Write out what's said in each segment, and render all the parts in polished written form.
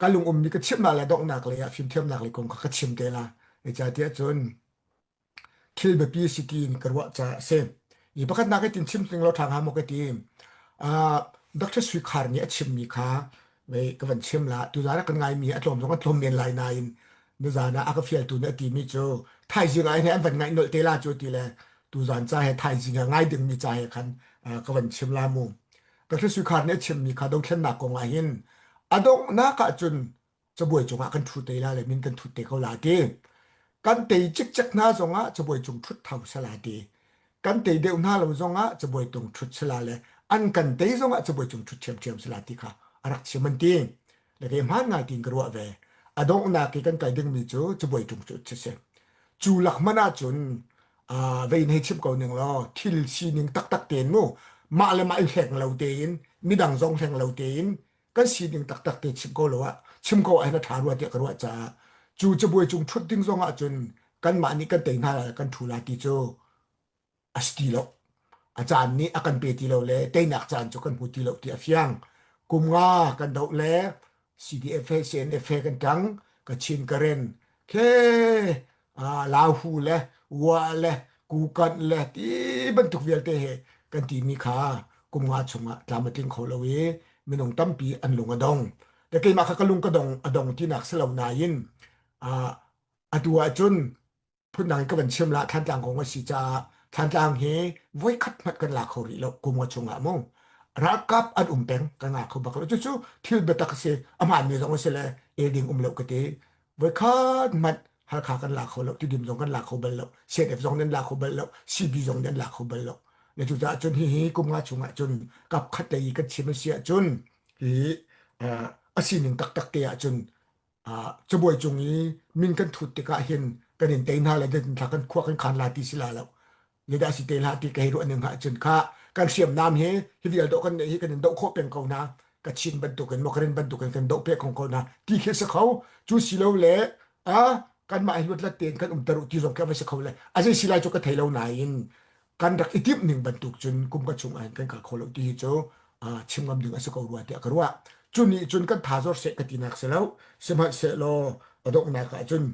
Ka lung ummi ka chimh la donghnak lei ah fimthiamnak lei kong kha ka chim te la. Zeicahtiah cun thil biapi si tiin ka ruah caah a si. I pakhatnak i tin chim ting law ṭha hnga maw ka ti. Uh, Dr. Sui Khar nih a chimmi kha vei ka van chim la. Tuzaan ah kan ngaimi a tlawm zong an tlawm men lai nain nizaan ah a ka fialtu nih a timi cu thaizing ah hin an van ngaih nolh te la cu ti le tuzaan ca he thaizing ah ngai dingmi ca he khan uh, ka van chim la mu. Dr. Sui Khar nih a chimmi kha dothlennak kong ah hin a donghnak ah cun cabuai cungah kan ṭhu te la le min kan thut te ko la ti. Kan tei cikcek hna zongah cabuai cung ṭhut tho sala ti. Kan tei deuh hna lo zongah cabuai tung ṭhut sala le an kan tei zongah cabuai cung ṭhut ṭhiamṭhiam sala ti kha a rak chim an ti. Le kei hmaan ngai tiin ka ruah ve. A donghnak i kan kai dingmi cu cabuai cung cu si. Cu lak hmanh ahcun vei hei chim ko ning law thil sining taktak tein mu mah le mah i hleng lo tein midang zong hleng lo tein kan sining taktak te chim ko lo ah chim ko ah hin a ṭha rua tiah ka ruah caah cu cabuai cung ṭhut ding zong ah cun kanmah nih kan tei hna lai kan ṭhu lai ti cu a si ti lo. A caan nih a kan pe ti lo le teinak caan cu kan hmu ti lo ti a fiang. Kum nga kan doh le CDF he CNF he kan ṭang Kachin Karen khe Lahu le Wa le Kukanh le ti bantuk vialte he kan timi kha kum nga chungah tlam a tling kho lo i minung tampi an lung a dong. Le keimah kha ka lung ka dong a dong tinak si lo nain atu ahcun phundang in ka van chim la Thantlang kong a si caah Thantlang hi voikhat hmanh kan la kho rih lo kum nga chungah mu ralkap an um peng kan nga kho bak lo cucu thil biatak a si a hmaanmi zong a si le el ding um lo ka ti voikhat hmanh Halkha kan la kho lo Tidim zong kan la kho bal lo CNF zong nan la kho bal lo CB zong nan la kho bal lo le cucaah cun hihi kum nga chungah cun kap khat lei i kan chim a si ahcun hi a sining taktak te ahcun cabuai cung i min kan thut tikah hin kan in tei hna le thla kan khua kan khan la ti si la lo le dah si te hlah ti ka hei ruah ning ah cun kha kan hriamnam hi hi vial doh kan neih hi kan in doh khawh peng ko hna Kachin bantukin Mokaren bantukin kan doh pe kong ko hna ti khi si kho cu si lo le a kanmah hi luatlat tein kan umter u ti zong khi a va si kho le a zei si lai cu ka thei lo nain kan rak i timh ning bantuk cun kum ka chung ah kan kal kho lo ti hi cu chim ngam ding a si ko rua tiah ka ruah cu nih cun kan tha zor seh ka tinak si lo sihmanhsehlaw a donghnak ah cun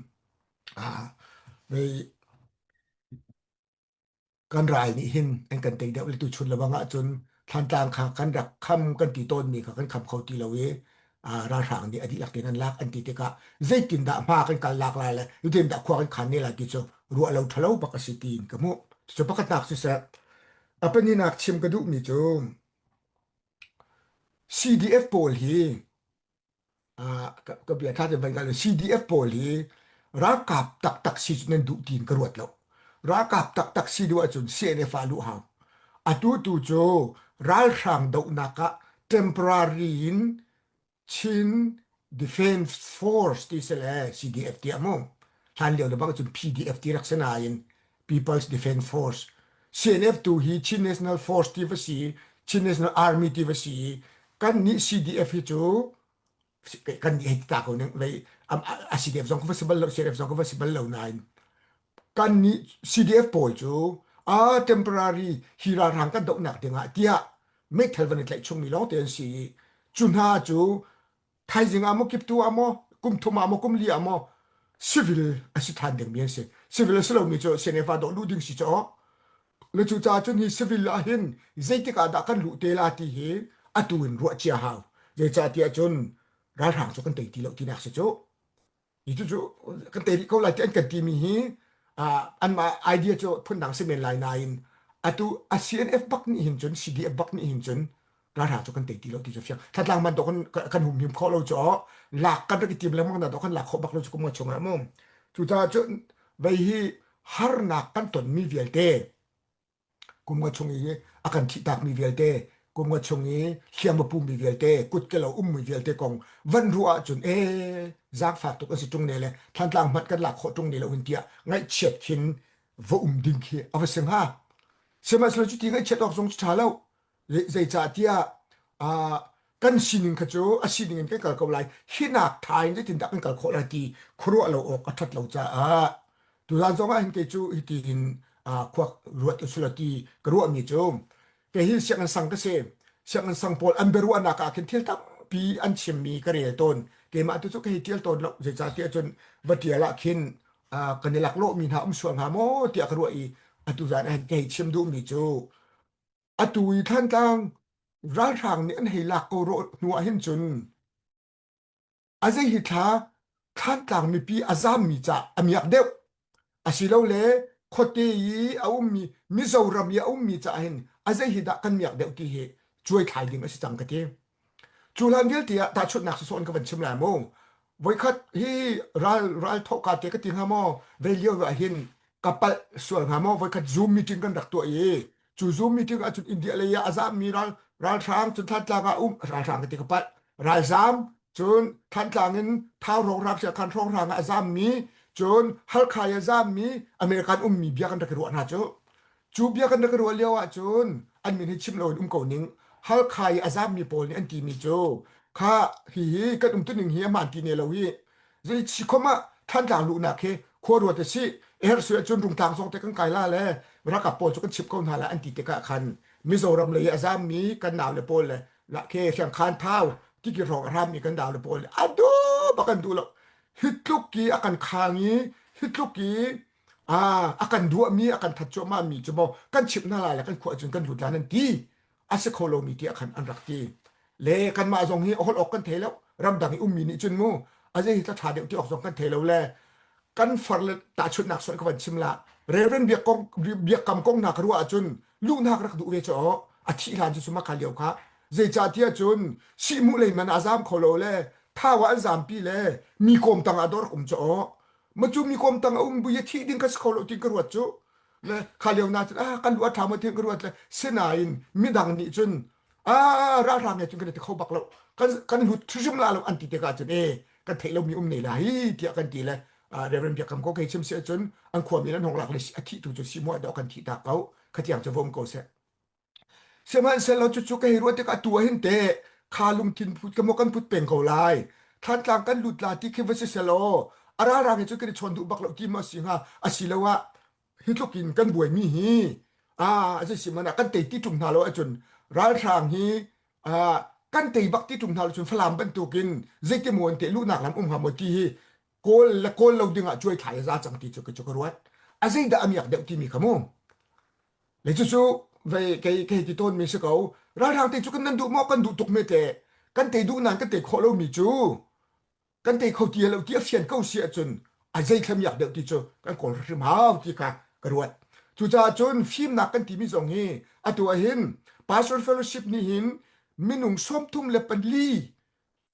Kan ral nih hin an kan tei deuh le tuchun lebang ahcun Thlantlang kha kan rak kham kan ti tawnmi kha kan kham kho ti lo i ralhrang nih a dihlak tein an lak an ti tikah zeitindah hma kan kal lak lai le zeitindah khua kan khan ne lai ti cu ruah lo ṭhalo bak a si tiin ka hmuh. Cucu pakhatnak siseh, a paninak chim ka duhmi cu CDF pawl hi ka bia tha te van CDF pawl hi ralkap taktak si cu nan duh tiin ka ruat lo. Ralkap taktak si duh ahcun CNF ah luh hau. Atu tu cu ralhrang dohnak ah temporary in Chin Defense Force ti si le CDF tiah mu. Hlan lio le bang cun PDF ti rak si nain People's Defense Force. CNF tu hi Chin National Force ti va si, Chin National Army ti va si i kan nih CDF hi cu kan nih hei ti ta ko ning vei a CDF zong ka va si bal lo CNF zong ka va si bal lo nain kan nih CDF pawl cu a temporary hi ralhrang kan dohnak dingah tiah meithal van i tlaih chungmi lawng te an si i cu hna cu thaizing ah maw kiptu ah maw kum thum ah maw kum li ah maw civil a si ṭhan dingmi an si civil a si lomi cu CNF ah dawh luh ding si caw le cu caah cun hi civil ah hin zeitik ah dah kan luh te la ti hi atu in ruah cia hau zeicahtiah cun ralhrang cu kan tei ti lo tinak si cu Hi cucu kan tei rih ko lai ti an kan timi hi anmah idea cu phundang si men lai nain atu a CNF bak nih hin cun CDF bak nih hin cun ralhrang cu kan tei ti lo ti cu fiang thlatlang man kan kan humhim khawh lo cu lak kan rak i tim lengmang na do kan lak khawh bak lo cu kum nga chungah mu cucaah cun vei hi harnak kan tonmi vialte Kum nga chung i a kan thihtakmi vialte, kum nga chung i hliam a pummi vialte, kutke lo ummi vialte kong van ruah ahcun ee zaangfak tuk an si ṭung ne le Thantlang hmanh kan lak khawh ṭung ne lo hin tiah ngaihchiat khin va um ding khi a va si hnga. Sihmanhsehlaw cuti ngaihchiat awk zong cu ṭha lo. Zeicahtiah kan sining kha cu a sining in kan kal ko lai. Hinak ṭha in zeitindah kan kal khawh lai ti khuaruah lo awk a ṭhat lo caah tuzaan zong ah hin kei cu hitihin khua ruat usulaw ti ka ruahmi cu kei hi sianginn sang ka si. Sianginn sang pawl an biaruahnak ah khin thil tampi an chimmi ka rel tawn. Keimah tu cu ka hei ṭial tawn lo. Zeicahtiah cun va ṭial ah khin kan i laklawhmi hna um sual hnga maw tiah ka ruah i atu zan ah hin ka hei chim duhmi cu atu i Thantlang ralhrang nih an hei lak ko rawh hnu ah hin cun a zei hi thla Thlantlang mipi a zammi ca a miak deuh asilole khuate i a ummi Mizoram i a ummi ca hin a zei hi dah kan miak deuh ti hi cuai thlai ding a si cang ka ti. Cu hlan vialte ah tahchunhnak sawsawh in ka van chim lai mu. Voikhat hi ral ral thawhka te ka ti hnga maw vei lio ah hin ka palh sual hnga maw voikhat Zoom meeting kan rak tuah i cu Zoom meeting ahcun India lei ah a zammi ral ralhrang cun Thantlang ah um ralhrang ka ti ka palh ralzam cun Thantlang in Thau hrawnghrang Siakhan hrawnghrang ah a zammi cun Halkha i a zammi American ummi bia kan rak i ruah hna cu Cu bia kan rak i ruah lio ahcun an min hi chim loin um ko ning. Halkha i a zammi pawl nih an timi cu kha hihi kan umtuning hi a hmaan ti ne lo hi zei chikhom ah Thantlang luhnak hi khua ruat a si herh si ahcun Rungtlang zong te kan kai la le ralkap pawl cu kan chip ko hna la an ti tikah khan Mizoram lei i a zammi kan naule pawl le la ke Hriangkhan Thau tikir hrawng a hrammi kan naule pawl a duh bak an duh lo hi tluk i a kan khang i hi tluk i a kan duahmi a kan that cuahmahmi cu maw kan chimh hna lai le kan khua cun kan lut lai nan ti a si kho lomi tiah khan an rak ti le kanmah zong hi holh awk kan thei lo ramdang i ummi nih cun mu a zei hi tla ṭha deuh ti awk zong kan thei lo le kan far le tahchunhnak soi ka van chim la Reverend biak kong biakam kong hna ka ruah ahcun luhnak rak duh ve cu a thih hlan cu suma kha lio kha zeicah tiah cun sihmuh lei man a zam kho lo le thau ah an zampi le mi kawm tang ah dawr um cu ma cu mi kom tang a um bu i thih ding ka si kho lo ti ka ruat cu le kha lio na cun ah kan lu a ṭha ma ti ka ruat le sinain midang nih cun ah ralhrang he cun kan ti kho bak lo kan kan lut hrim la lo an ti tikah cun e kan theih lomi um ne la hi tiah kan ti le Reverend Biakam ko kei chim si cun an khuami an hong lak le a thih tu cu si muah dawh kan thih tak ko khatiang cu vom ko seh Sihmanhsehlaw cucu ka hei ruah tikah atu ah hin teh kha lungthin put ka maw kan put peng ko lai. Thlantlang kan lut la ti khi va si selaw a ralrang he cun kan i chawn duh bak lo ti maw a si hnga asiloah hi tluk in kan buaimi hi ah a si man ah kan tei ti ṭung hna lo ahcun ralhrang hi ah kan tei bak ti ṭung hna lo cun Falam bantukin zeiti maw an teh luhnak lam um hnga maw ti hi kawl le kawl lo ding ah cuai thlai a za cang ti cu cu ka ruat. A zeidah a miak deuh timi kha mu. Le cucu vei kei kei ti tawnmi si ko. Ralhrang te cu kan nan duh maw kan duh tuk me te. Kan tei duh nain kan tei khawh lomi cu kan tei kho ti lo ti a fian ko si ahcun a zei thlamiak deuh ti cu kan kawl hrim hau ti kha ka ruat. Cucaah cun fimnak kan timi zong hi atu ahhin Pastor Fellowship nih hin minung 34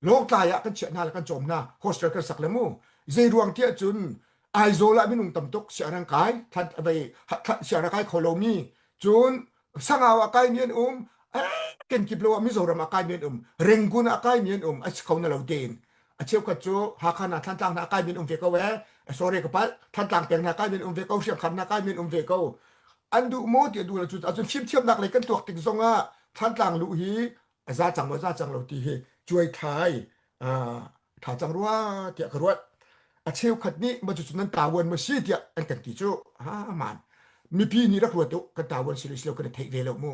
Lawngtlai ah kan chiah hna le kan cawm hna hostel kan sak le mu zei ruang tiah cun Aizawl ah minung tam tuk sianginn kai thlan vei sianginn kai kho lomi cun Sangau ah kai mi an um kenkip lo ah Mizoram ah kai mi an um Rangoon ah kai mi an um a si kho na lo tein a cheukhat cu Hakha hna Thantlang hna kai mi an um ve ko e sorry ka palh Thantlang peng hna kai mi an um ve ko Hriangkhan hna kai mi an um ve ko an duh maw ti duh lo cu acun fimthiamnak lei kan tuak tik zong ah Thantlang luh hi a za cang maw za cang lo ti hi cuai thlai tha cang rua tiah ka ruat a cheukhat nih ma cucu nan tawan ma si tiah an kan ti cu aman mipi nih rak ruat u kan tawan si lo kan theih ve lo mu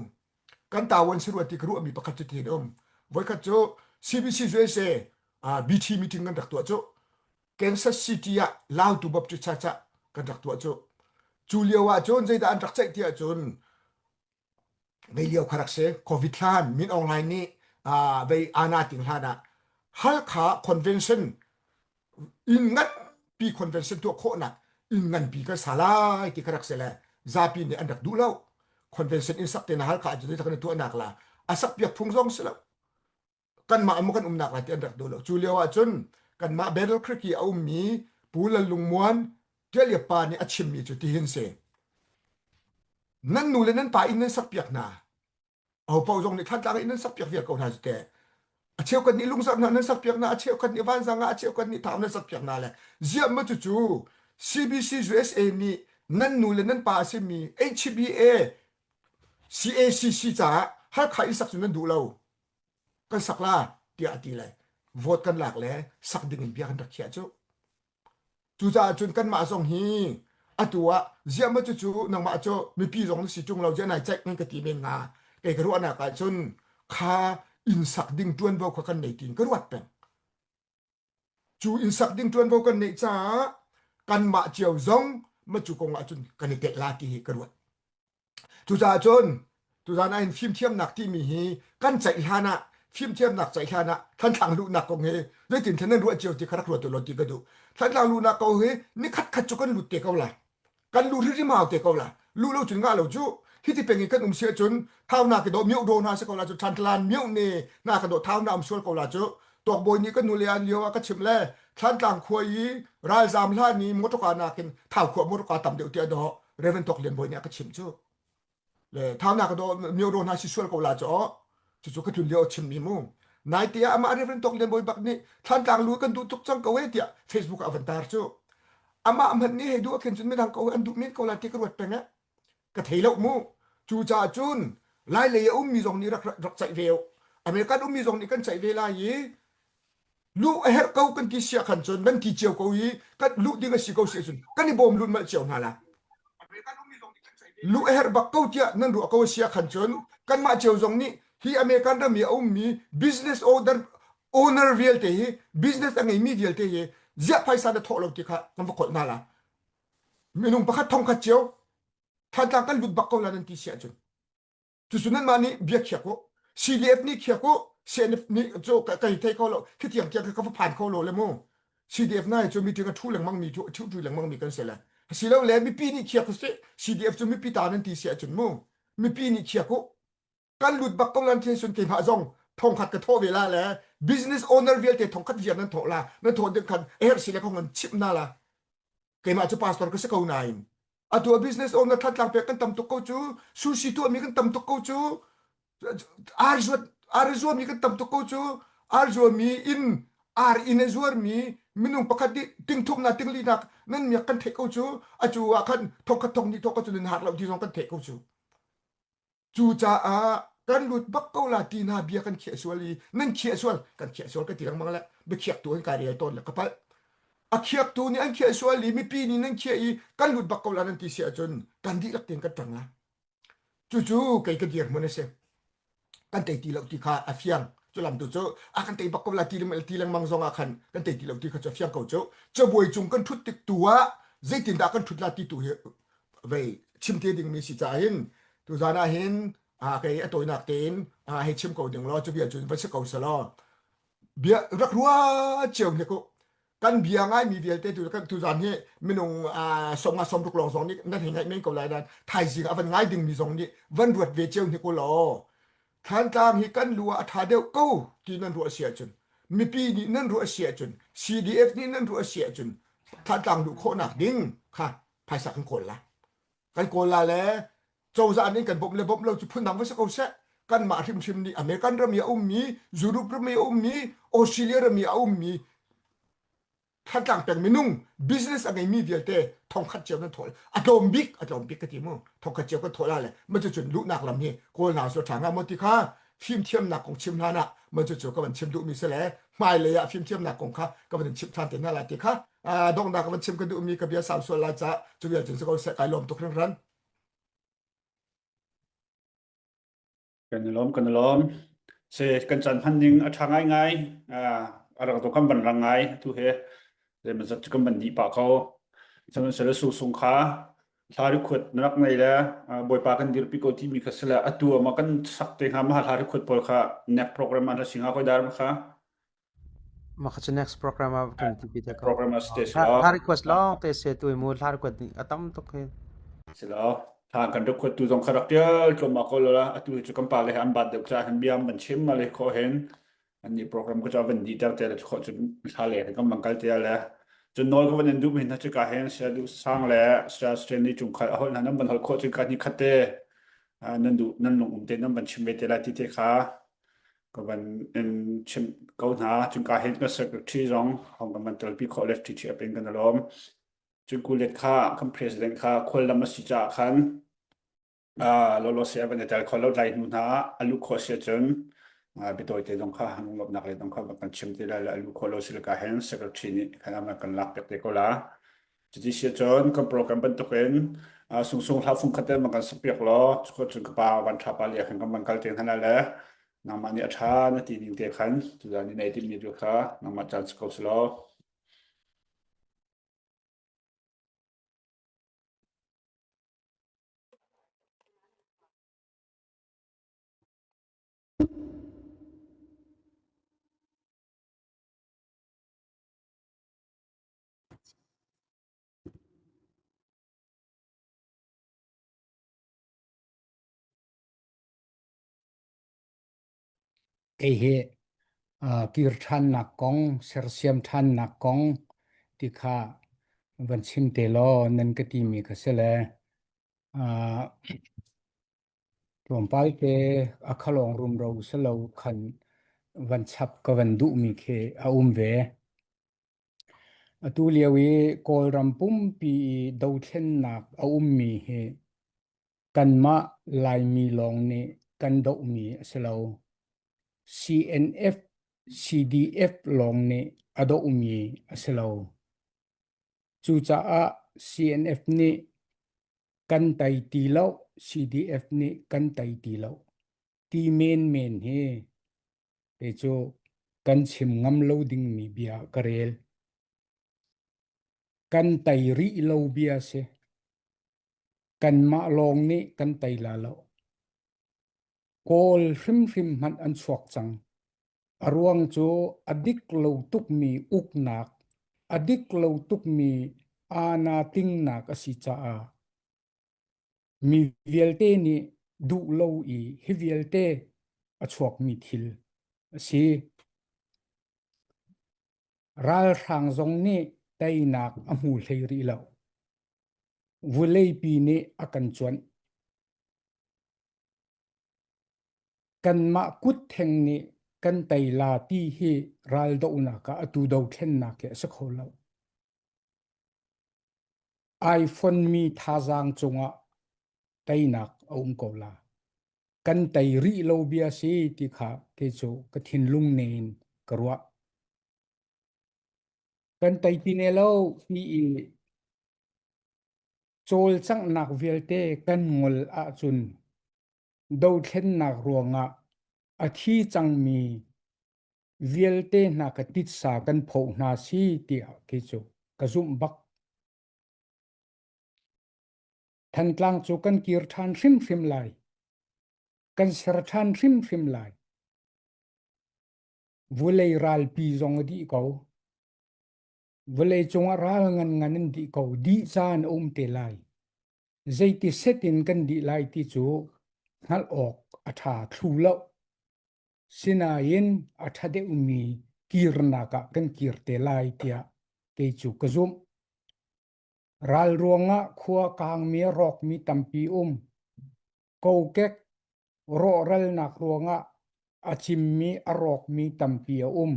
kan tawan si ruat ti ka ruah mi pakhat cu ti um voikhat cu CBC USA BT meeting kan rak tuah cu Kansas City ah Lautu Baptist Church ah kan rak tuah cu cu lio ah cun zeidah an rak ceih ti ahcun vei lio kha rak si covid hlan Min Aung Hlaing nih vei ana ting hlan ah Halkha convention inn nganpi convention tuah khawhnak inn nganpi kan sa lai ti kha rak si le zapi nih an rak duh lo convention inn sak te na Halkha ah kan tuahnak la a sak piak phung zong si lo kanmah maw kan umnak lai ti an rak duh lo cu lio ah cun kanmah Battle Creek i a ummi Pu Lal Lung Muan Ṭial pa nih a chimmi cu tihin si nan nu le nan pa inn nan sakpiak hna ahopaoh zong nih Thantlang inn nan sakpiak vial ko hna cu teh a cheukhat nih lungzarh hna nan sakpiak hna a cheukhat nih vanzang ah a cheukhat nih thau nan sakpiak hna le ziah ma cucu CBC USA nih nan nu le nan pa a simi HBA CACC caah Halkha inn sak cu nan duh lo kan sak la tiah a ti le vote kan lak le sak ding in bia kan rak khiah cu cucaah cun kanmah zong hi atu ah ziah ma cucu nangmah cu mipi zong na si ṭung lo ziah nai ceih nan ka ti men nga kei ka ruahnak ah cun kha inn sak ding ṭuanvo kha kan nei tiin ka ruat peng. Cu inn sak ding ṭuanvo kan neih caah kanmah cio zong ma cu kong ahcun kan i tel la ti hi ka ruat. Cucaah cun tuzaan ah hin fimthiamnak timi hi kan ceih hlan ah fimthiamnak ceih hlan ah Thantlang luhnak kong hi zeitin thlen nan ruah cio ti kha rak ruat u law ti ka duh. Thantlang luhnak ko hi nikhat khat cu kan lut te ko lai. Kan lut hrimhrim hau te ko lai. Luh lo cun ngah lo cu. Hiti peng i kan um si ahcun thaunak i dawh mioh do hna si ko la cu Thantlang mioh ne na ka dawh thau na um sual ko la cu. Tawkbawi nih kan nule an lio ah ka chimh le Thlantlang khua i ralzam hlan i motorka nakin thau khua motorka tam deuh tiah dawh Reverend Tawk Lian Bawi nih a ka chimh cu. Le thau na ka dawh mio do hna si sual ko la cu cucu ka tlun lio chim mi mu. Nai te ah amah Reverend Tawk Lian Bawi bak nih Thlantlang lu kan duh tuk cang ko e tiah Facebook ah a van tar cu. Amah hmanh nih hei duh a khin cun midang ko an duh men ko la ti ka ruat peng eh. Ka thei lo mu. Cucaah cun Lai lei a ummi zong nih rak rak ceih ve u. American ummi zong nih kan ceih ve lai i luh a herh ko kan ti sia khan cun nan ti cio ko i kan luh ding a si ko si cun kan i bawm lut malh cio hna la. Luh a herh bak ko tiah nan ruah ko sia khan cun kanmah cio zong nih hi American ram i a ummi business owner owner vialte hi business a ngeimi vialte hi ziah phaisa na thawh lo ti kha kan va kholh hna la. Minung pakhat thongkhat cio Thantlang kan lut bak ko la nan ti si ahcun cucu nanmah nih bia khiak u CDF nih khiak u CNF nih cu ka kai thei kho lo khi tiang tiang ka va phan kho lo le mu CDF nai cu meeting a thu lengmang mi thu thu lengmang mi kan si le si lo le mipi nih khiak u sih CDF cu mipi ta nan ti si ahcun mu mipi nih khiak u kan lut bak ko lan thil sun keimah zong thongkhat ka thawh ve la le business owner vialte thongkhat viar nan thawh la nan thawh ding khan a herh si le kong an chimh na la keimah cu pastor ka si ko nain atu a business owner thantlang pek kan tam tuk ko cu sushi tuahmi kan tam tuk ko cu ar zuat ar zuami kan tam tuk ko cu ar zuami in ar in a zuarmi minung pakhat nih tingthum na tingli nak nan miak kan theih ko cu acu ah khan thongkhat thong ni thok ka cu nan har lo ti zong kan theih ko cu Cucaah kan lut bak ko la ti hna bia kan khiah sual i nan khiah sual kan khiah sual ka ti lengmang le biakhiaktu an kai rel tawn le ka palh. A khiaktu nih an khiah sual i mipi nih nan khiah i kan lut bak ko la nan ti si ahcun kan dihlak tein kan ṭang la. Cucu kei ka dirhmun a si. Kan tei ti lo ti kha a fiang. Cu lam tu cu a kan tei bak ko la ti, ti lengmang zong ah khan kan tei ti lo ti kha cu a fiang ko cu. Cabuai cung kan ṭhut tik tu ah zeitindah kan ṭhut la ti tu hi vei chim te dingmi si caah hin tuzan ah hin kei a tawinak tein hei chim ko ding law cu bia cun va si ko selaw bia rak rua cio hnik u kan bia ngai mi vialte tu kan tuzan hi minung som nga som ruk lawng zong nih nan hei ngaih men ko lai nan thaizing a van ngai ding mi zong nih van ruat ve cio hnik u law Thantlang hi kan lu ah a ṭha deuh ko ti nan ruah si ahcun mipi nih nan ruah si ahcun CDF nih nan ruah si ahcun Thantlang luh khawhnak ding kha phaisa kan kawl la kan kawl la le cozah nih kan bawmh le bawmh lo cu phundang va si ko seh kanmah hrimhrim nih American ram i a ummi Europe ram i a ummi Australia ram i a ummi Thantlang peng minung business a ngeimi vialte thongkhat cio nan thawh a tlawm bik a tlawm bik ka ti mu thongkhat cio kan thawh la le ma cu cun luhnak lam hi kawl na su ṭha nga maw ti kha fimthiamnak kong chim hlan ah ma cu cu ka van chim duhmi si le hmailei ah fimthiamnak kong kha ka van chim ṭhan te hna lai ti kha donghnak ka van chim ka duhmi ka bia sau sual lai ca cu vial cun si ko seh kai lawm tuk hringhran. Kan i lawm, kan i lawm. Se kan caan hman ning a ṭha ngaingai. A rak kan van rang ngai tu he. Zeimawzat cu kan van dih pah ko. Sihmanhsehlaw su sung kha hla rikhuat na rak ngei le Bawipa kan dirpi ko timi kha si le atu ah ma kan sak te hnga ma hla rikhuat pawl kha nek program ah na si hnga koi dar ma kha. Mah kha cu next program ah kan ti te ko. Program ah si Hla hla request lawng te se tu mu hla request nih a tam tuk hi. Si lo. Thla kan request tu zong kha rak tial tlawm ko la atu hi cu kan pa le he an bat deuh ca hin bia an chim ma le kho hin an ni program ko cha van di ter te le kho cu thla le kan bang kal te le cun nawl ko van in duh mi hna cu ka hen sia du sang le sia Stanley chung khal a hol hna nan van hol kho cu ka ni khat te nan du nan lung um te nan van chim ve te la ti te kha Ka van in chimh ko hna. Cun ka hin ka secretary zong hong kan van telpi khawh le ṭhi ṭhi in kan i lawm. Cun kulet kha kan president kha khuallam a si caah khan lawlaw se a van i tel kho lo tlai hnu hna ah a luh khawh si ahcun biatawi te zong kha lawmhnak le zong kha van kan chim te lai le a luh khawh lo si le ka hin secretary nih khan a kan lak piak te ko la. Cuti si ahcun kan program bantukin sungsung hla fung khat te man kan sak piak law cun ka pa van ṭha pa lia khan kan van kal te hna le nangmah nih a ṭha na ti ning te khan tuzan i nei timmi tu kha nangmah caan si ko si law. Kei hi kir ṭhannak kong, sersiam ṭhannak kong ti kha van chim te law nan ka timi kha si le tlawmpal te a khalawng rumro si lo khan van chap ka van duhmi khi a um ve. Atu lio i Kawlram pumpi i dothlennak a ummi hi kanmah Laimi lawng nih kan dohmi a si lo. CNF, CDF lawng nih a dohmi a si lo. Cucaah CNF nih kan tei ti lo, CDF nih kan tei ti lo ti menmen hi kei cu kan chim ngam lo dingmi bia ka rel. Kan tei rih lo bia si. Kanmah lawng nih kan tei la lo. Kawl hrimhrim hmanh an chuak cang. A ruang cu a dik lo tukmi uknak, a dik lo tukmi aana tingnak a si caah mi vialte nih duh lo i hi vialte a chuakmi thil a si. Ralhrang zong nih teinak a hmu hlei rih lo. Vuleipi nih a kan cuanh. Kanmah kut theng nih kan tei la ti hi raldohnak ah atu dothlennak hi a si kho lo. Ai fonmi thazaang cungah teinak a um ko la. Kan tei rih lo bia si ti kha kei cu ka thinlung ne in ka ruah. Kan tei ti ne lo ti i cawlcanghnak vialte kan ngol ahcun dothlennak ruangah a thi cangmi vialte hna ka titsa kan phoh hna si tiah kei cu ka zumh bak. Thantlang cu kan kir ṭhan hrimhrim lai. Kan ser ṭhan hrimhrim lai. Vulei ralpi zong a dih ko. Vawlei cungah ral ngan ngan in dih ko. Dih caan a um te lai. Zeiti set in kan dih lai ti cu hngalh awk a ṭha thlu lo. Sinain a ṭha deuhmi kirnak ah kan kir te lai tiah kei cu ka zumh. Ral ruangah khua kaangmi a rawkmi tampi um. Kokek rawhralnak ruangah a cimmi a rawkmi tampi a um.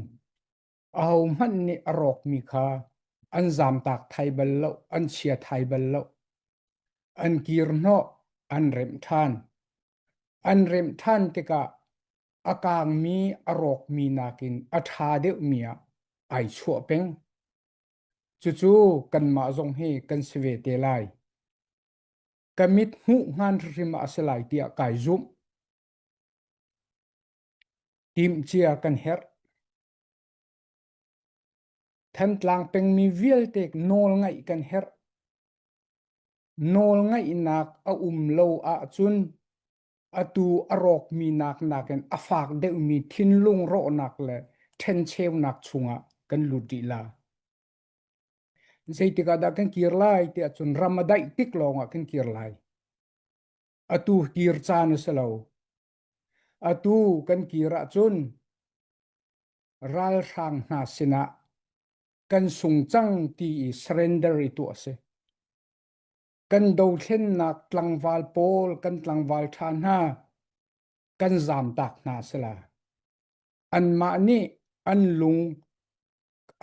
Ahohmanh nih a rawkmi kha an zamtak thai bal lo, an chia thai bal lo. An kir hnawh, an remh ṭhan. An remh ṭhan tikah a kaangmi a rawkmi nakin a ṭha deuhmi ah ai chuah peng. Cucu kanmah zong hi kan si ve te lai. Ka mit hmuh hngan hrim ah a si lai tiah kai zumh. Timhcia kan herh. Thantlang pengmi vialte nawl ngaih kan herh. Nawl ngaihnak a um lo ahcun atu a rawkmi nak nakin a fak deuhmi thinlung rawhnak le ṭhencheunak chungah kan lut rih la. Zeitik ah dah kan kir lai tiah cun ram a daih tik lawngah kan kir lai. Atu kir caan a si lo. Atu kan kir ahcun ralhrang hna sinah kan sung cang ti i surrender i tuah a si. Kan dothlennak tlangval pawl, kan tlangval ṭha hna kan zamtak hna a si la. Anmah nih an lung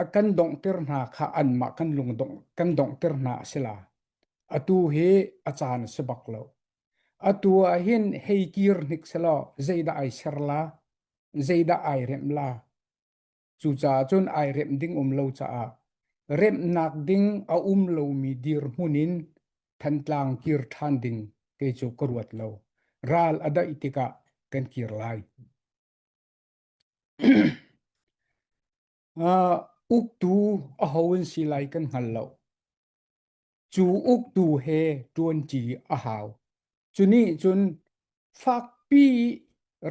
a kan donghter hna kha anmah kan lung dongh kan donghter hna a si la. Atu hi a caan a si bak lo. Atu ah hin hei kir hnik selaw zeidah ai ser la, zeidah ai remh la. Cucaah cun ai remh ding um lo caah remhnak ding a um lomi dirhmun in Thantlang kir ṭhan ding kei cu ka ruat lo. Ral a daih tikah kan kir lai. Uh, uktu aho an si lai kan hngal lo. Cu uktu he ṭuanṭi a hau. Cu nih cun fakpi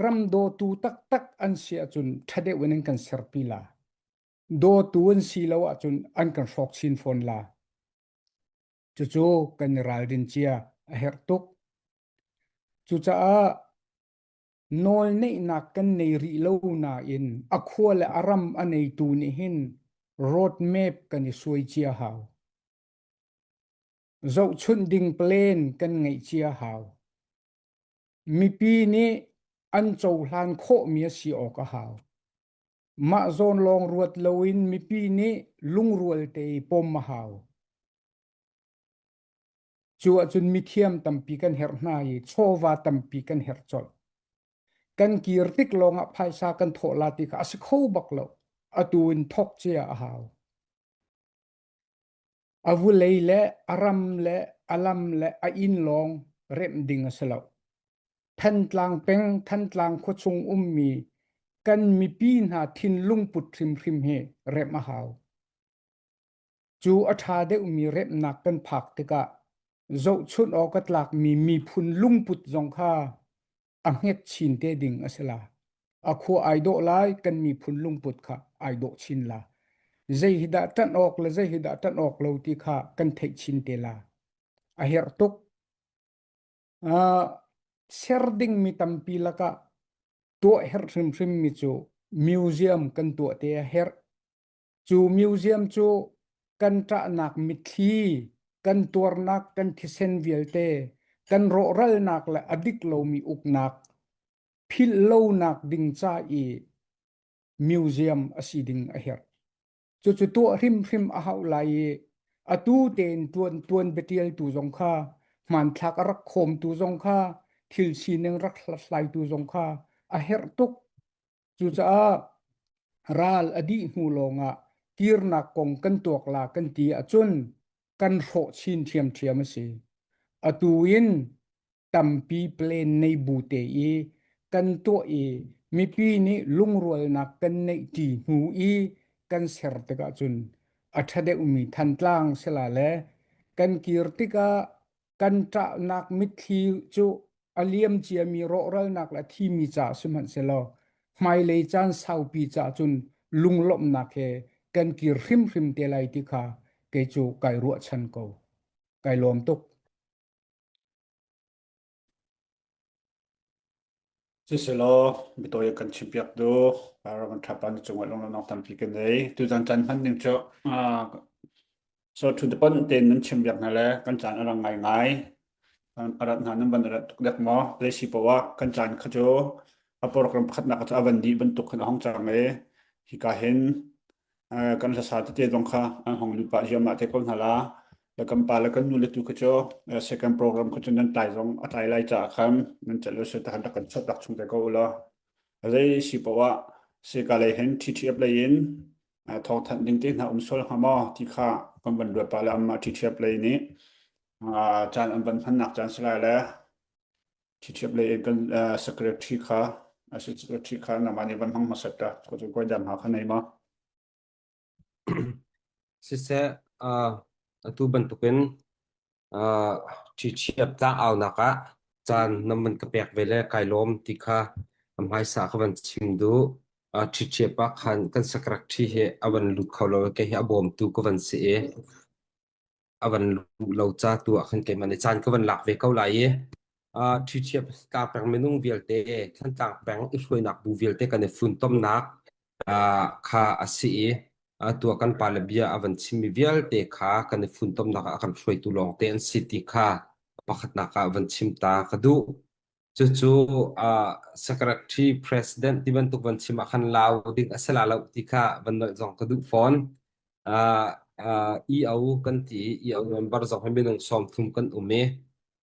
ram dawtu taktak an si ahcun ṭha deuh in an kan serpi la. Dawtu an si lo ahcun an kan hrawk chin fawn la. Cucu kan i ralrin cia a herh tuk. Cucaah. Nawlneihnak kan nei rih lo nain a khua le a ram a neitu nih hin road map kan i suai cia hau. Zohchunh ding plan kan ngeih cia hau. Mipi nih an cohlan khawhmi a si awk a hau. Mah zawn lawng ruat loin mipi nih lungrual te i pom a hau. Cu ahcun mithiam tampi kan herh hna i chawva tampi kan herh colh. Kan kir tik lawngah phaisa kan thawh la ti kha a si kho bak lo. Atu in thawk cia a hau. A vulei le a ram le a lam le a inn lawng remh ding a si lo. Thantlang peng, Thantlang khuachung ummi kan mipi hna thinlung put hrimhrim hi remh a hau. Cu a ṭha deuhmi remhnak kan phak tikah zohchunh awk a tlakmi miphun lungput zong kha a hnget chin te ding a si la. A khua ai dawh lai, kan miphun lungput kha ai dawh chin la. Zei hi dah ṭanh awk le zei hi dah ṭanh awk lo ti kha kan theih chin te la. A herh tuk. Uh, ser dingmi tampi lakah tuah herh hrimhrimmi cu museum kan tuah te a herh. Cu museum cu kan ṭahnak mitthli, kan tuarnak, kan thisen vialte, kan rawhralnak le a dik lomi uknak philh lonak ding ca i museum a si ding a herh. Cucu tuah hrimhrim a hauh lai i atu tein tuan tuan biatialtu zong kha hmanthlak a rak khawmtu zong kha thil sining rak hlathlaitu zong kha a herh tuk. Cucaah ral a dih hnu lawngah kirnak kong kan tuak la kan ti ahcun kan hrawh chin ṭhiamṭhiam a si. Atu in tampi plan nei bu te i kan tuah i mipi nih lungrualnak kan neih ṭi hnu i kan ser tikah cun a ṭha deuhmi Thantlang sila le kan kir tikah kan ṭahnak mitthli cu a liam ciami rawhralnak le a thimi caah sihmanhsehlaw hmailei caan saupi caah cun lunglawmhnak he kan kir hrimhrim te lai ti kha kei cu kai ruahchan ko. Kai lawm tuk. Siselaw, bitawi kan chimpiak du, ram ṭhapa na cungah lunglawmhnak tampi kan nei. Tuzan caan hman ning cu so to the point tein nan chimpiak hna le kan caan a rang ngaingai. A rat hna nan van rat tuk dek maw? Zei poah kan caan kha cu a program pakhatnak cu a van dih bantuk khan a hong cang i hika hin kan hlasa tete zong kha an hong lut pah ziahmah te ko hna la. Le kan pa le kan nu le tu kha cu second program kha cu nan tlai zong a tlai lai caah khan nan celh lo si tahan rak kan chot rak chung te ko u law. Zei si poah sika lei hin TTF lei in thawngthanh ding te hna um sual hnga maw ti kha kan van ruat pah le anmah TTF lei nih caan an van hmannak caan si lai le TTF lei in kan secretary kha secretary kha nangmah nih van hmang hmasat ta ko cu koi dam ha kha nei ma Siseh, uh, atu bantukin uh, ṭhiṭhiap tlangaunak ah caan na van ka pek ve le kai lawm ti kha a hmaisa ka van chim duh. Uh, ṭhiṭhiap ah khan kan secretary hi a van lut kho lo i kei hi a bawmtu ka van si i a van luh lo ca tu ah khan keimah nih caan ka van lak ve ko lai i uh, ṭhiṭhiap tlangpeng minung vialte Thantlang peng i hruainak bu vialte kan i funtomnak uh, kha a si i atu ah kan pale bia a van chimmi vialte kha kan i funtomnak ah a kan hruaitu lawngte an si ti kha pakhatnak ah van chim ta ka duh. Cucu uh, secretary president ti bantuk van chim ah khan lau ding a si la lo ti kha van nolh zong ka duh fawn. Uh, uh, EO kan ti i EO member zong hi minung 30 kan um i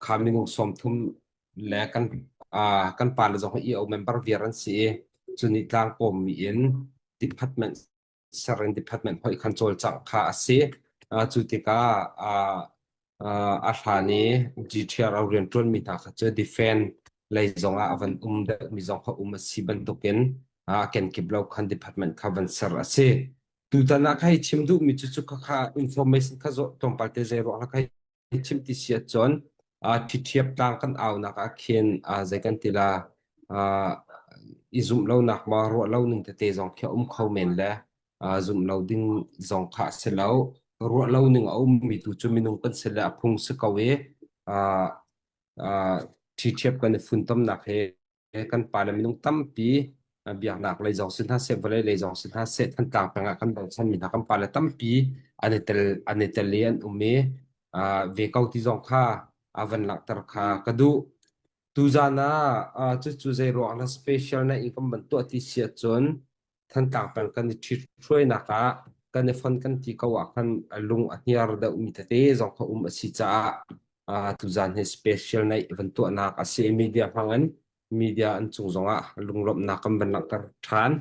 kha minung 30 le kan uh, kan pale zong hi EO member viar an si i cu nih tlangkawmmi in department ser in department hoih khan cawlcangh kha a si. Uh, cu tikah uh, uh, a hlan i GTRO rianṭuanmi hna kha cu defend lei zongah a van um deuhmi zong kha um a si bantukin uh, a kenkip lo khan department kha van ser a si. Tutan ah ka hei chim duhmi cu cu kha information kha zawh tlawmpal te zei ruang ka hei chim ti si ahcun uh, ṭhiṭhiap tlang kan aunak ah khin uh, zei kan ti la uh, i zumh lonak ma ruah lo ning tete zong khi a um kho men le uh, zumh lo ding zong kha a si lo ruah lo ning a ummi tu cu minung kan si le a phung si ko i uh, uh, ṭhiṭhiap kan i funtomnak he. Kan pale minung tampi biaknak lei zong si hna seh, vawlei lei zong si hna seh, Thantlang peng ah kan bochanmi hna kan pale tampi an i tel an i tel i an um i ve ko ti zong kha a van langhter kha ka duh. Tuzan ah cucu zei ruang na special na in kan van tuah ti si ahcun Thantlang peng kan i ṭhithruainak ah kan i fon kan ti ko ah khan a lung a hniar deuhmi tete zong kha um a si caah tuzan hi special naih van tuahnak a si i media hmang in media an cung zongah lunglawmhnak kan van langhter ṭhan.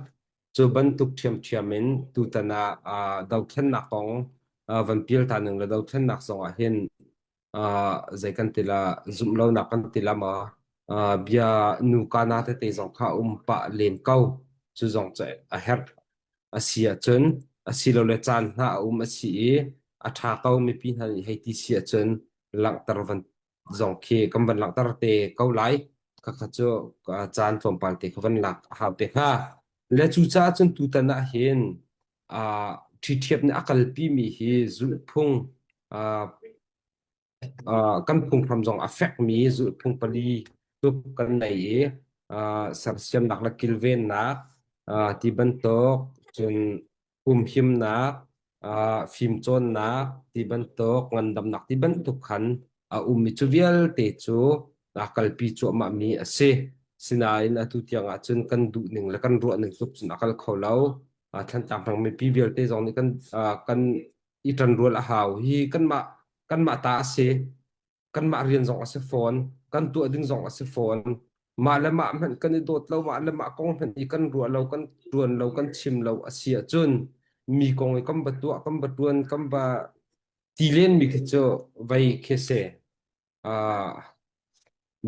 Cu bantuk ṭhiamṭhiam in tutan ah dothlennak kong van pial ta ning le dothlennak zong ah hin zei kan ti la zumh lonak kan ti la ma bia nu kana tete zong kha um pah len ko cu zong cu a herh a si ahcun asilole caan hna a um a si i a ṭha ko mipi hna nih hei ti si ahcun langhter van zong khi kan van langhter te ko lai khakha cu caan tlawmpal te kha van lak a hau te hnga le cucaah cun tutan ah hin ṭhiṭhiap nih a kalpimi hi zulhphung kan phunghram zong a fekmi zulhphung pali tuk kan nei i sersiamnak le kilvennak ti bantuk cun humhimnak fimcawnnak ti bantuk ngandamnak ti bantuk khan a um i cu vialte cu aa kalpi cuahmahmi a si. Sinain atu tiang ah cun kan duhning le kan ruahning tluk cun a kal kho lo. Thlantlang peng mipi vialte zong nih kan kan i ṭanrual a hau. Hi kanmah kanmah ta a si. Kanmah rian zong a si fawn. Kan tuah ding zong a si fawn. Mah le mah hmanh kan i dawt lo, mah le mah kong hmanh i kan ruah lo, kan ṭuan lo, kan chim lo a si ahcun mi kong i kan va tuah, kan va ṭuan, kan va ti lenmi khi cu vei khi si. Uh,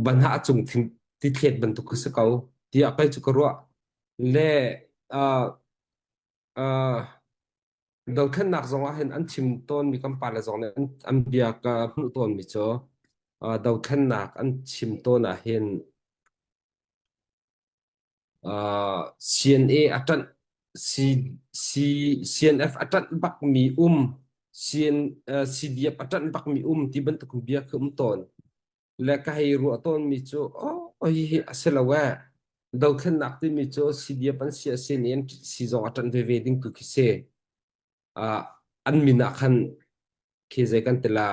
banhah cung thing tithlet bantuk kha si ko tiah kei cu ka ruah. Le uh, uh, dothlennak zong ah hin an chim tawnmi kan pale zong nih an, an bia ka hmuh tawnmi cu uh, dothlennak an chim tawn ah hin uh, CNA a ṭanh C, C, CNF a ṭanh bakmi um CN, uh, CDF a ṭanh bakmi um ti bantuk bia khi um tawn. Le ka hei ruah tawnmi cu oh hihi a si lo ee. Dothlennak timi cu CDF an si a si nih an si zong a ṭanh veve ding tu khi si. Uh, an min ah khan khi zei kan ti la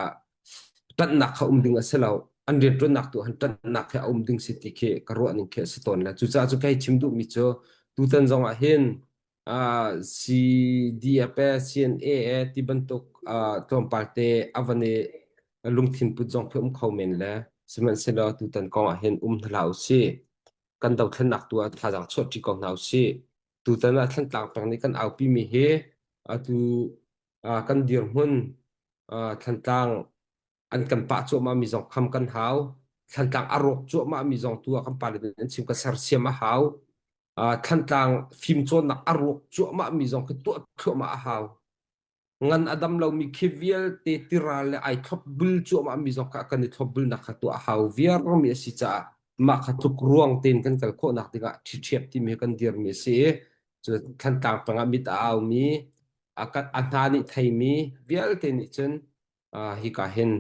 ṭanhnak kha um ding a si lo. An rianṭuannak tu han ṭanhnak khi a um ding si ti khi ka ruah ning khi a si tawn le cucaah cu ka hei chim duhmi cu tutan zong ah hin uh, CDF CNA ti bantuk uh, tlawmpal te a van i lungthin put zong khi um kho men le sihmanhsehlaw tutan kong ah hin um hna hlah usih. Kan dothlennak tu ah thazaang chuahṭi ko hna usih. Tutan ah Thlantlang peng nih kan aupimi hi atu uh, kan dirhmun uh, Thlantlang an kan pah cuahmahmi zong kham kan hau. Thlantlang a rawk cuahmahmi zong tu ah kan pale nih an chim ka sersiam a hau. Thantlang fimcawnnak a rawk cuahmahmi zong khi tuah thluahmah a hau. Ngan a dam lomi khi vialte tiral le ai thlopbul cuahmahmi zong kha kan i thlopbulnak kha tuah a hau viarmi a si caah mah kha tluk ruang tein kan kal khawhnak dingah ṭhiṭhiap timi hi kan dirmi a si i cu Thantlang pengah mit a aumi a a hna nih theimi vialte nih cun hika hin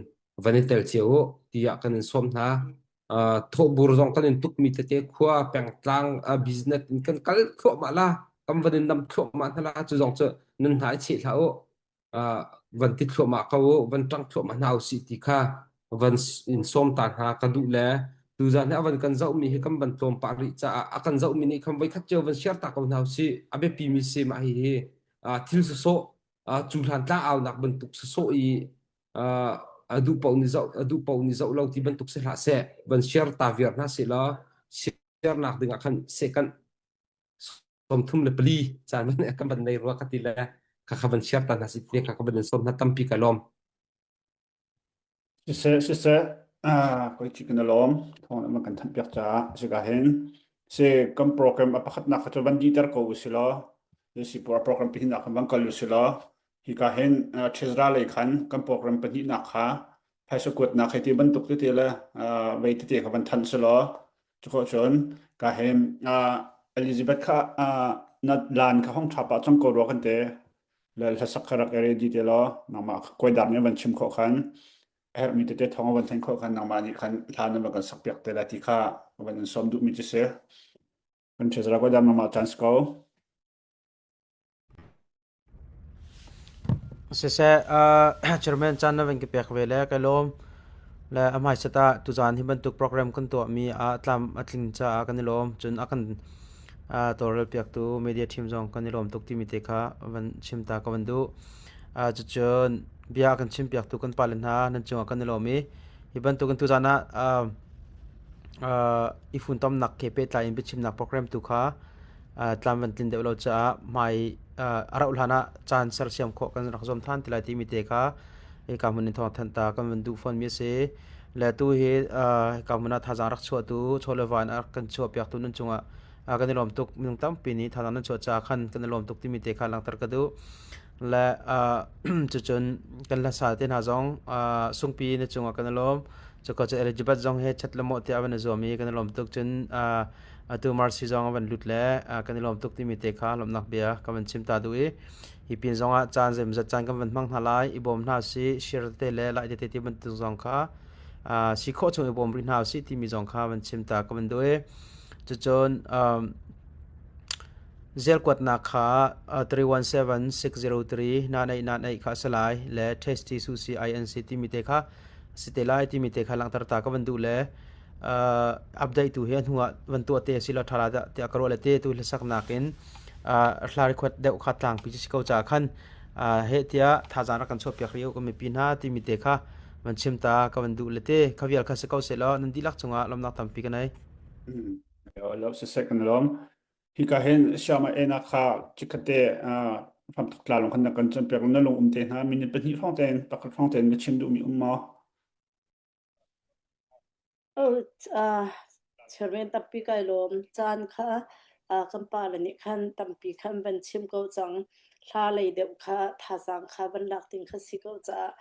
van i tel cio u tiah kan in sawm hna. Thawhbur zong kan in tukmi tete khua pengtlang business in kan kal thluahmah la kan van in nam thluahmah hna la cu zong cu nan hna i cheh hlah u van ti thluahmah ko u van ṭang thluahmah hna u sih ti kha van in sawm ta hna ka duh le tuzan hi a van kan zohmi hi kan van tlawm pah rih caah a kan zohmi nih khan voikhat cio van share ta ko hna u sih a biapi mi si mah hihi thil sawsawh cu hlan tla aunak bantuk sawsawh i a duh paoh nih zoh a duh paoh nih zoh lo ti bantuk si hlah seh van share ta viar hna seh law share nak ding ah khan second 34 caan van kan van nei rua ka ti le kha kha van share ta hna si te kha ka van in sawm hna tampi ka lawm Siseh, siseh, ah, koi chi kan lawm. Thawng na kan thanh piak caah sika hin. Si kan program a pakhatnak kha cu van diter ko u si law, si program pahnihnak khan van kal u si law, hika hin Treasurer lei khan kan program pahnihnak kha phaisa kuatnak hei ti bantuk tete le vei tete kha van thanh si law, cuko cun ka hin Elizabeth kha na lan kha hong ṭha pah cang ko rua kan te. Le hlasak kha rak i ready te law nangmah kawidar nih van chim khawh khan. A herhmi tete thawng a van thanh khawh khan nangmah nih khan hla na van kan sak piak te la ti kha ka van in sawm duhmi cu si. Kan treasurer ko dam nangmah chance ko. Siseh, uh, chairman caan na van ka pek ve le ka lawm. Le a hmaisat ah tuzaan hi bantuk program kan tuahmi ah tlam a tling caah kan i lawm. Cun a kan uh, tawlrel piaktu media team zong kan i lawm tuk timi te kha van chim ta ka van duh. Uh, cucun bia a kan chim piaktu kan pale hna nan cungah kan i lawm i hi bantuk in tuzaan ah uh, uh, i funtomnak ke pehtlai in biachimnak program tu kha tlam van tlin deuh lo caah hmai a rauh hlan ah caan sersiam khawh kan rak zuam than ti lai timi te kha hika hmun in thawng thanh ta kan van duh fawn mi a si. Le tu hi hika hmun ah thazaang rak chuahtu chaw le van a kan chuah piaktu nan cungah kan i lawm tuk minung tampi nih thazaang nan chuah caah khan kan i lawm tuk timi te kha langhter ka duh. Le cucun kan hlasa te hna zong sungpi na cungah kan i lawm. Cuka cu Elizabeth zong he chat le mawh tiah van i zuam i kan i lawm tuk cun atu Marcy zong a van lut le kan i lawm tuk timi te kha lawmhnak bia ka van chim ta duh i hi pin zong ah caan zeimawzat caan kan van hmang hna lai i bawm hna si share te le like te ti bantuk zong kha si khawh chung i bawm rih hna usih timi zong kha van chim ta ka van duh i cucun zel kuatnak kha 317 603 9898 kha a si lai le tasty sushi inc timi te kha si te lai timi te kha langhter ta ka van duh le uh, update tu hi a hnu ah van tuah te si lo tha la dah tiah ka ruah le te tu hlasak in uh, hla record deuh kha tlangpi si ko ca khan uh, he tiah thazaang rak kan chuah piak rih u ka mipi hna timi te kha van chim ta ka van duh le te kha vial kha si ko se law nan dihlak cungah lawmnak tampi ka nei. Mm. Lo siseh kan lawm. Hika hin siama ena kha chikkhatte hramthok tla lawng khan na kan cawnpiak na lung um te hna minute pahnih hrawng tein pakhat hrawng tein na chim duhmi um maw? Chairman tampi kai lawm. Caan kha kan pale nih khan tampi khan van chim ko cang. Hla lei deuh kha thazaang kha van lak ding kha si ko caah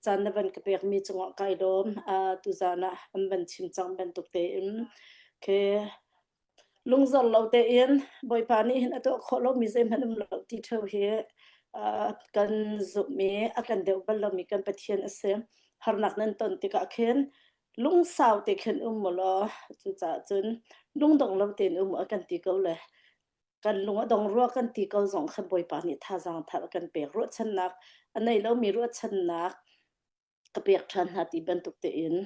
caan na van ka pekmi cungah kai lawm. Tuzaan ah an van chim cang bantuk tein khi lungzor lo tein Bawipa nih hin a tuah khawh lomi zeihmanh um lo ti ṭheo hi kan zumh i a kan deuh bal lomi kan Pathian a si. Harnak nan ton tikah khin lungsau te khin um u law cucaah cun lungdong lo tein um u a kan ti ko le kan lung a dong rua kan ti ko zong khan Bawipa nih thazaang thar a kan pek. Ruahchannak a nei lomi ruahchannak ka pek ṭhan hna ti bantuk tein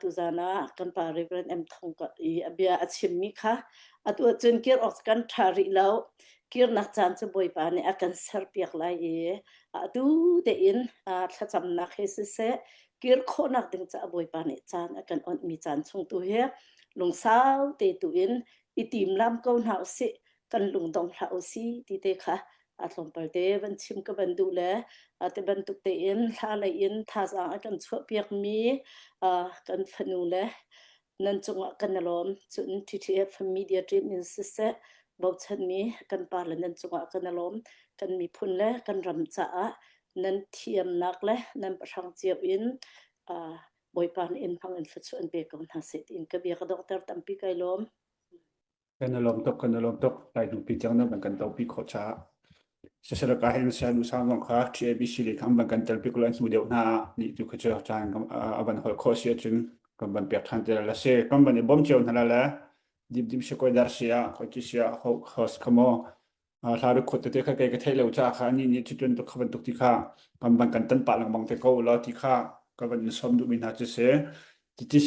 tuzan ah kan pa Reverend M Thong i a bia a chimmi kha atu ahcun kir awk kan ṭha rih lo kirnak caan cu Bawipa nih a kan serpiak lai i atu tein thlacamnak he siseh kir khawhnak ding caah Bawipa nih caan a kan onhmi caan chung tu hi lungsau te tu in i timlam ko hna usih kan lungdong hlah usih ti te kha a tlawmpal te van chim ka van duh le te bantuk tein hla lei in thazaang a kan chuahpiak mi kan fanu le nan cungah kan i lawm cun TTF media team in siseh bochanmi kan pa le nan cungah kan i lawm kan miphun le kan ram caah nan thiamnak le nan pahrang cio in Bawipa nih in hmang in thluachuah an pe ko hna seh tiin ka bia ka donghter tampi kai lawm. Kan i lawm tuk, kan i lawm tuk. Lai hnupi tiang na van kan topi khawh caah. Siseh ka hin sian usang zong kha TABC le khan van kan tel pi ko lan hnu deuh hna ni tu kha cu caan a van hol khawh si ahcun kan van pek than te la si kan van i bawm cio hna la le dim dim si koi dar si ah koi ti si ah host kha mo hla rik khot tete kha kei ka theih lo caah kha ani nih cu tuk kha bantuk ti kha kan van kan tan pah lengmang te ko la ti kha ka van in sawm duhmi hna cu si. Ti ti.